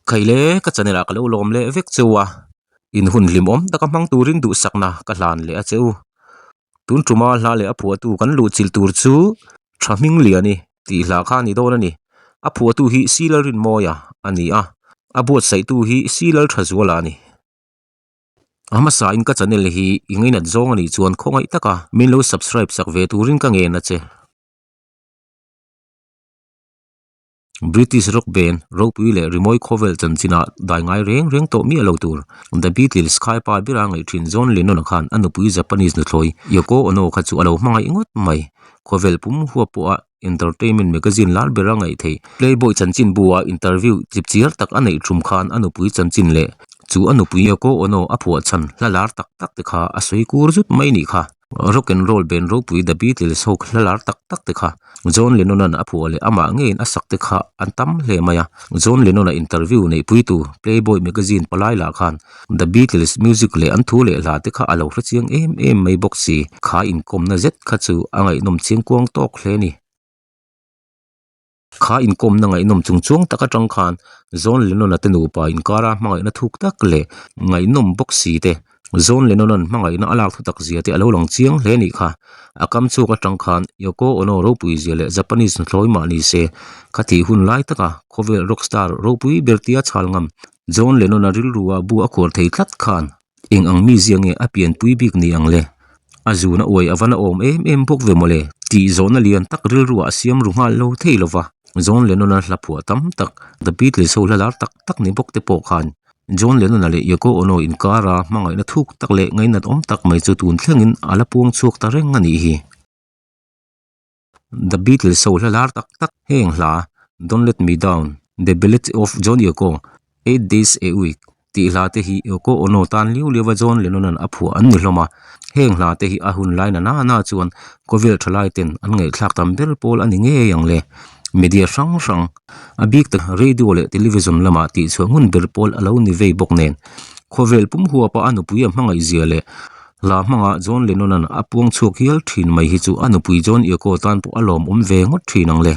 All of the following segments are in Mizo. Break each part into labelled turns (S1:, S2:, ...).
S1: Khaile ka channel ah ka lo lawm leh vek cheu a, in hun hlimawm taka hmang turin duhsakna ka hlan leh a che u. Tun tuma hla leh a phuahtu kan luh chilh tur chu tha hming lian i tih hla kha a ni dawn a ni. A phuahtu hi Silal Rinmawia a ni a, a buatsaihtu hi Silal Thazuala a ni. A hmasa in ka channel hi i ngainat zawng a nih chuan khawngaih taka min lo subscribe sak ve turin ka ngen a che. British rock band ropui leh rimawi khawvel chanchinah dai ngai reng reng tawh miah lo tur The Beatles khaipa bera ngaih thin John Lennon-a khan a nupui Japanese nuthlawi Yoko Ono kha chu a lo hmangaih ngawt mai. Khawvel pum huap pawha entertainment magazine lar bera ngaih theih Playboy chanchinbu a interview chipchiar tak a neih thum khan a nupui chanchin leh chu a nupui Yoko Ono a phuah chhan hla lar tak tak te kha a sawi kur zut mai nih kha. Rock and roll band ropui The Beatles ho hla lar tak tak te kha John Lennon-a'n a phuah leh amah ngeiin a sak te kha an tam hle mai a. John Lennon-a interview neihpuitu Playboy magazine palai lah khan The Beatles music leh an thu leh hla te kha a lo hre chiang em em mai bawk si. Kha inkawmna zet kha chu a ngaihnawm chiangkuang tawk hle a ni. Kha inkawmna ngaihnawm chung chuang tak atang khan John Lennon-a te nupa inkara hmangaihna thuk tak leh ngaihnawm bawk si te, John Lennon-a'n hmangaihna a lak thu tak zia te a lo lang chiang hle anih kha. A kam chhuak atang khan Yoko Ono ropui zia leh Japanese nuthlawi mah ni se, kha tih hun lai taka khawvel rock star ropui ber tia chhal ngam John Lennon-a rilrua bu a khuar thei tlat khan Eng ang mizia nge a pianpui bik ni ang le? A zuna uai a va la awm em em bawk ve mawle tih zawhna lian tak rilruah a siam ru nghal lo thei lo va. John Lennon-a hla phuah tam tak, The Beatles ho hla lar tak tak ni bawk te pawh khan John Lennon-a leh Yoko Ono inkara hmangaihna thuk tak leh ngainat awm tak mai chu tun thlengin a la puang chhuak ta reng a nih hi. The Beatles ho hla lar tak tak heng hla Don't Let Me Down, The Ballad of John Yoko, Eight Days a Week tih hla te hi Yoko Ono tan liau liau a John Lennon-a'n a phuah an ni hlawm a. Heng hla te hi a hun lai na na na chuan khawvel thalai ten an ngaihthlak tam ber pawl a ni ngei ang le. Media hrang hrang, a bik tak radio leh television lamah tihchhuah hmun ber pawl a lo ni vei bawk nen. Khawvel pum huapa a nupui a hmangaih zia leh Hla hmangah John Lennon-a'n a puang chhuak hial thin mai hi chu a nupui John Yoko tan pawh a lawmawm ve ngawt thin ang le.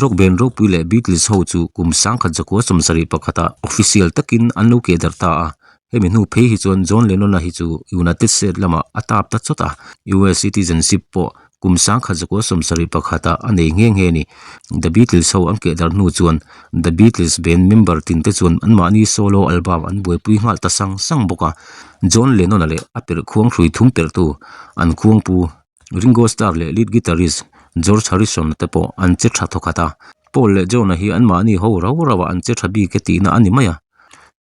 S1: Rock band ropui leh Beatles ho chu kum 1971 ah official takin an lo keh darh ta a, hemi hnu phei hi chuan John Lennon-a hi chu United States lamah a tap ta chawt a, US citizenship pawh Kum 1971 ah a nei nghe nghe a ni. The Beatles ho an keh darh hnu chuan The Beatles band member tin te chuan anmahni solo album an buaipui nghal ta sang sang bawk a. John Lennon-a leh a perh khuang hrui thum perhtu an khuangpu Ringo Starr leh lead guitarist George Harrison-a te pawh an che tha thawkhat a. Paul leh John-a hi anmahni ho rau rau ah an che tha bik e tihna a ni mai a.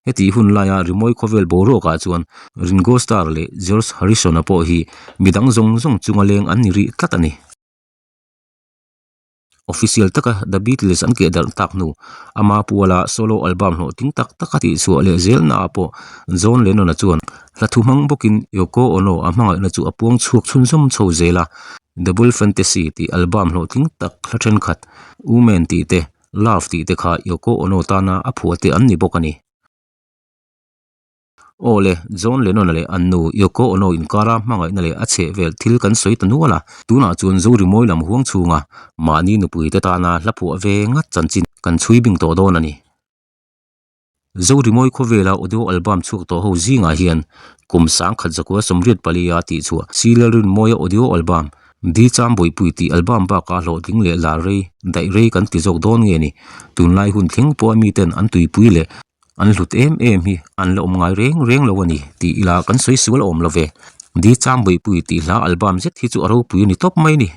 S1: Hetih hun laia rimawi khawvel boruakah chuan Ringo Starr leh George Harrison-a pawh hi midang zawng zawng chunga leng an ni rih tlat a ni. Official taka The Beatles an keh darh tak hnu, ama puala solo album hlawhtling tak taka tihchhuah leh zelnaah pawh John Lennon-a chuan hla thu hmang bawkin Yoko Ono a hmangaihna chu a puang chhuak chhunzawm chho zel a. Double Fantasy tih album hlawhtling tak hla thenkhat, Woman tih te, Love tih te kha Yoko Ono tana a phuah te an ni bawk a ni. Aw le, John Lennon-a leh an nu Yoko Ono inkara hmangaihna leh a chheh vel thil kan sawi ta nual a, tunah chuan Zorimawi lam huang chhunga mahni nupui te tana hla phuah ve ngat chanchin kan chhui bing tawh dawn a ni. Zorimawi khawvela audio album chhuak tawh ho zingah hian kum 1984 tih chhuah Silalrinmawia audio album Di Cham Bawihpui tih album bakah hlawhtling leh lar rei, daih rei kan ti zawk dawn nge ni? Tunlai hun thleng pawha miten an tuipui leh an hlut em em hi an la awm ngai reng reng lo a ni tih ila kan sawi sual a awm lo ve. Di Cham Bawihpui tih hla album zet hi chu a ropui a ni tawp mai ni.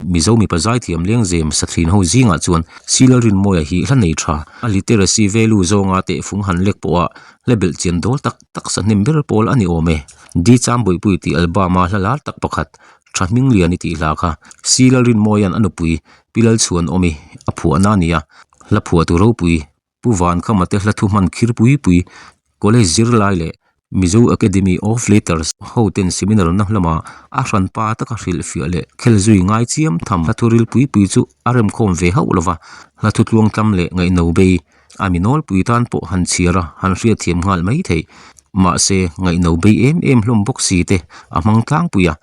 S1: Mizo mipa zaithiam lengzem sathlin ho zingah chuan Silal Rinmawia hi hla nei tha, a literacy value zawnga tehfung han lek pawha hla belh chian dawl tak tak sahnem ber pawl a ni awm e. Di Chambawihpui tih album-a hla lar tak pakhat, Tha Hming Lian i tih hla kha Silal Rinmawia'n a nupui Pi Lalchhuanawmi a phuahna a ni a, hla phuahtu ropui Pu Vankhama te hla thu hman khir pui pui College zirlai leh Mizo Academy of Letters ho ten seminar na hlama a hranpa taka hrilhfiah leh khel zui ngai chiam tham hla thu ril pui pui chu a remkhawm ve hauh lova, hla thu tluangtlam leh ngaihno bei a mi nawlpui tan pawh han chhiar a, han hriatthiam nghal mai theih. Mahse, ngaihno bei em em hlawm bawk si te a hmang tlangpui a,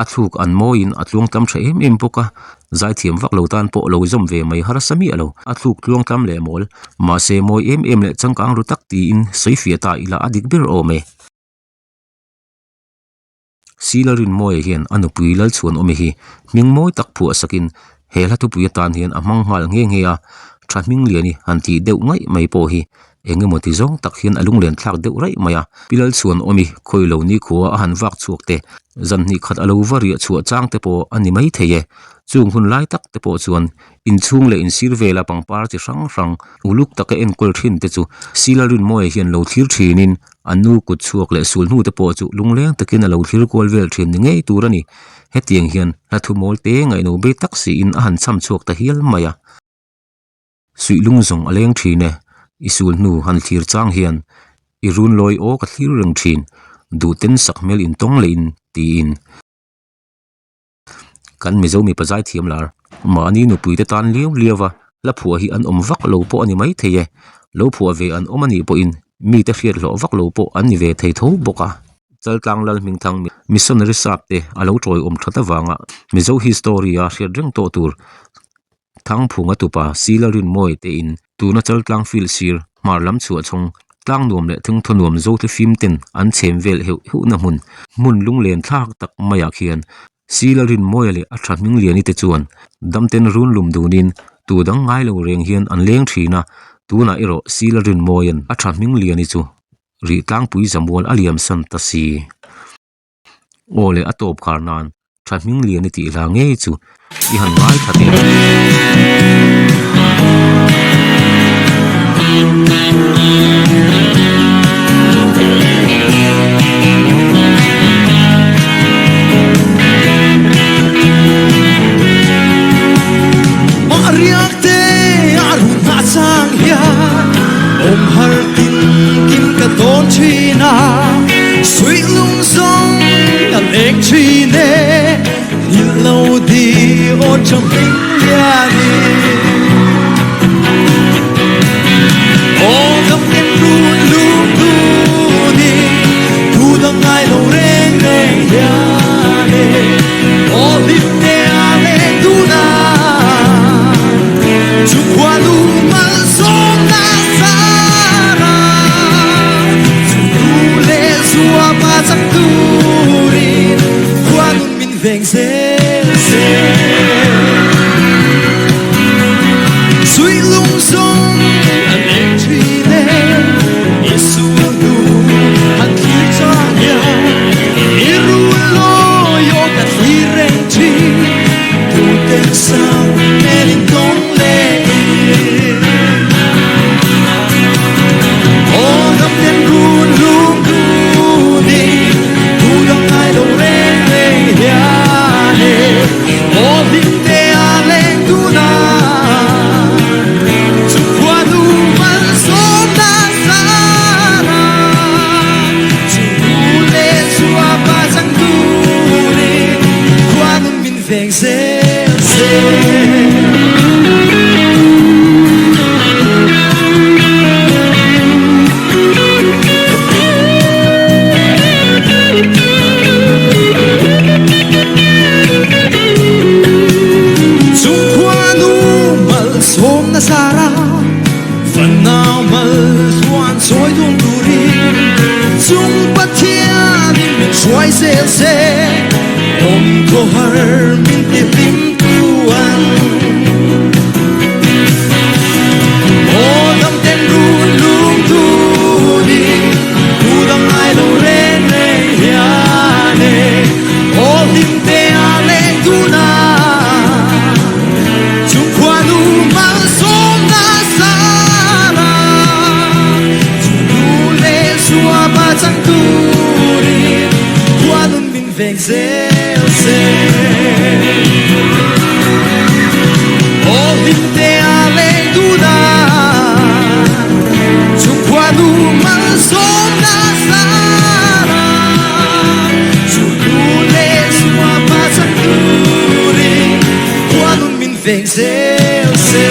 S1: a thluk an mawiin a tluangtlam tha em em bawk a. Zaithiam vak lo tan pawh lo zawm ve mai harsa miah lo. A thluk tluang tlam leh mawl. Mahse mawi em em leh changkang ru tak tiin sawi fiah ta ila a dik ber awm e. Sila Rinmawia hian a nupui Lalchhuanawmi hi hming mawi tak phuah sakin he hla thupui atan hian a hmang nghal nghe nghe a, tha hming liani han tih deuh ngaih mai pawh hi eng emaw ti zawng tak hian a lunglen thlak deuh raih mai a. Pi Lalchhuanawmi khawilo nikhua a han vak chhuak te, zan hnih khat a lo va riah chhuah chang te pawh a ni mai thei e. Chung hun lai tak te pawh chuan Inchhung leh insir vela pangpar chi hrang hrang uluk taka enkawl thin te chu Sila Rinmawia hian lo thlir thinin a nu kut chhuak leh sul hnu te pawh chu lungleng takin a lo thlir kual vel thin ni ngei tur a ni. Hetiang hian hla thu mawl te ngaihno bei tak siin a han cham chhuak ta hial mai a. Suih lung zawng a leng thin e, i sul hnu han thlir chang hian i run lawi aw ka thlir reng thin, duhten sakhmel intawng lehin tiin. Kan Mizo mipa zaithiam lar mahni nupui te tan liau liau a, hla phuah hi an awm vak lo pawh a ni maithei e. Lo phuah ve an awm a nih pawhin mite hriat hlawh vak lo pawh an ni ve thei tho bawk a. Chaltlang Lalhmingthang Missionary sap te a lo tawiawm that avanga Mizo history a hriat reng tawh tur Thangphunga tupa Sila Rinmawi te in tuna Chaltlang field sir hmar lam chhuah chhawng tlang nuam leh thingthaw nuam Zothe fim ten an chhem vel heuh heuh na hmun hmun lunglen thlak tak maiah khian Sila Rinmawia leh a tha hming liani te chuan damten run lum dunin tu dang ngai lo reng hian an leng thin a, tunah erawh Sila Rinmawia'n a tha hming liani chu rih tlangpui zamual a liam san ta si. Aw leh a tawp khar nan tha hming lian i tih hla ngei chu i han ngai thla teh ang.
S2: Riak te a run hna chang hian awm har tin kim ka tawn thin a suih lung zawng a leng thin e hil lo di aw tha hming liani aw dam ten run lung duni thu dang ngai lo reng reng hian e aw hlim te a leng duna chung khua lu malsawm na zara chung tu le zua pa chak turin khua nun min veng zel se suy lung sung an leng thin e Isu nu han thlir chang hian i rul lawi aw ka thlir reng thin tu ten sang melin tawng leh in aw dam ten run lung dunin tu dang ngai lo reng reng hian e aw hlim te a leng tuna chung khua nu malsawm na zara chung tu le chua pa chang turin khua nun min veng zel se. Chung khua nu malsawm na zara fanau mal hluan chawi dun turin chung Pathianin min hruai zel se awm khawhar min ti hlim tu ang. Aw dam ten run lung dunin tu dang ngai lo reng reng hian e aw hlim te a leng tuna chung khua nu malsawm na zara chung nu le zua pa chang turin khua nun min veng zel se. Aw hlim te a leng tuna chung khua nu malsawm na zara chung nu le zua pa chang turin khua nun min veng zel se.